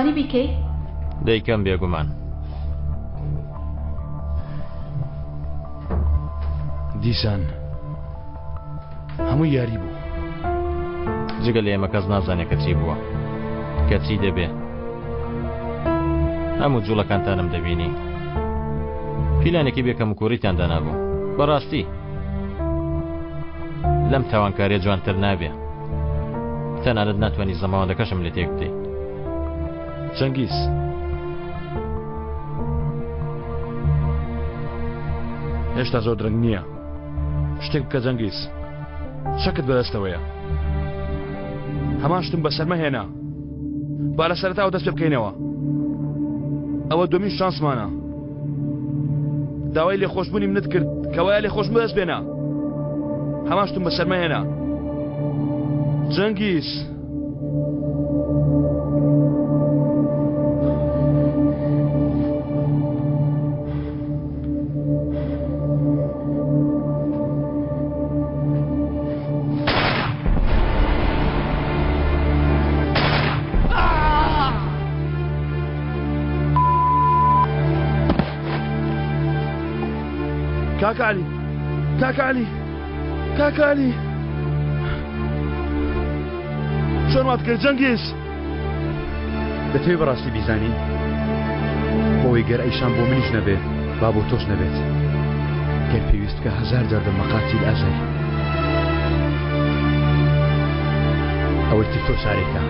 دەتوانی بیکەی؟ دەیکەم بێگومان. دیسان هەموو یاری بوو. جگە لە ئێمە کەس نازانێ کە چی بووە کە چی دەبێ هەموو جوڵەکانتانم دەبینی پیلانێکی بێکەم و کوڕیتان دانابوو بەڕاستی لەم تاوانکاریە جوانتر نابێ تەنانەت ناتوانانی زەماوەندەکەشم لێ تێک بدەی چەنگیز هێشتا زۆر درەنگ نییە شتێک بکە جەنگیز چەکت بەدەستەوەیە هەمان شتم بەسەر مەهێنا با لە سەرەتاوە دەست پێ بکەینەوە ئەوە دومین شانسمانە داوای لێخۆشببوونی منت کرد کەوایە لێخۆش بەدەست بێنە هەمان شتم بەسەر مەهێنا جەنگیز کاکە عەلی کاکە عەلی کاکە عەلی چۆن وات کرد جەنگیز دەتەوێ بەڕاستی بیزانی؟ بەوەی گەر ئەیشان بۆ منیش نەبێ با بۆ تۆش نەبێت. گەر پێویست بکا هەزار جار دەبمە قاتیل ئازای. ئەوەی تر تۆ چارەی کە.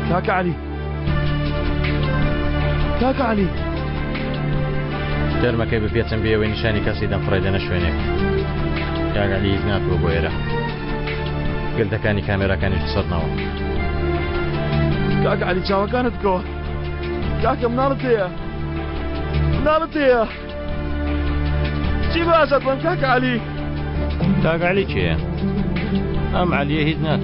کاکە عەلی کاکە عەلی. تەرمەکەی بپێچم بێ ئەوەی نیشانی کەسی دەم فڕێدەنە شوێنێک. کاک عەلی هیچ ناتوە بۆ ئێرە. گردەکانی کامێراکانیش بسڕنەوە. کاکە عەلی چاوەکانت بکەوە. کاکە مناڵت هەیە. مناڵت هەیە. چی بە ئازاد بڵێم کاکە عەلی. کاک عەلی کێیە؟ ئەم عەلیە هیچ ناتوە.